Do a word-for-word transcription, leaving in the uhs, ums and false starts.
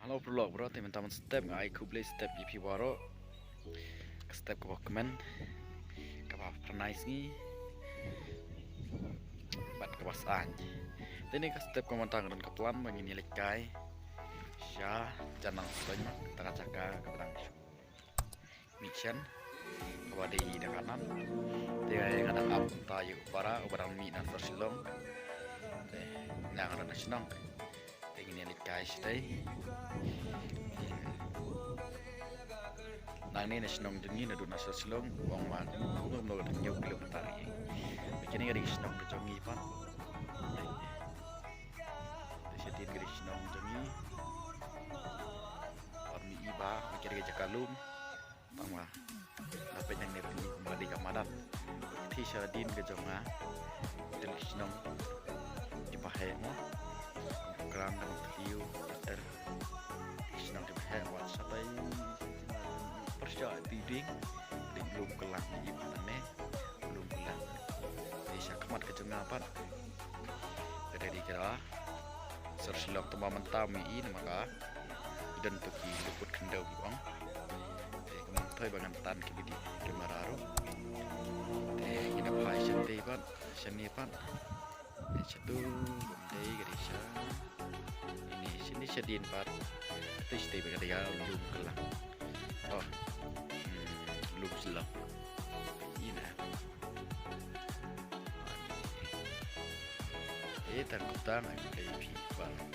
Hello vlog bro, te mynta mynstep nga ai khublei step ïa phi baroh. Ka step kaba kmen, kaba pyrnai sngi bad kaba sah. Te ne ka step kaba mynta nga don ka plan ba ngin ïa leit kai sha Janang Suteng, ta ka jaka kaba dang shu mih shen, kaba dei da kanan. Te nga dang ap mynta ïa u para uba dang mih na sor Shillong. Te nga dang na shnong. Te ngin ïa leit kai shatei. Nangne na shnong jong ngi naduh na sor Shillong, ong ma kumno kumno ka hynñiew kilometer ïa. Kine ka dei ka shnong ka jong ngi pat. Te shatei ka dei ka shnong jong ngi. Ap mih i ba, kine ka dei ka jaka lum. Tang ma la peit nangne phi kumba dei ka madan. Te sha dien ka jong nga, te ki shnong kiba heh mo. Krang, ka long ktiew, ter. Ki shnong kiba heh wat shatei. Pyrshah ti ding, ding lum kylla i ba nangne. Lum kylla. Te sha khmat ka jong nga pat, ka dei ka sor Shillong, tang ba mynta mih i namar ka don tu ki luput khyndew ki ong. Te ka mon thoi ba ngan tan ki bidi camera ruh. Te ngin ïa phai shatei pat, shane pat. Te shatu, bym dei ka dei sha. Ine shane shadien pat. Te shatei ba ka dei ka lum kylla. Oh. Hmm, lum Shillong. Ina. Eh, tang kutang ai ka dei phi pat.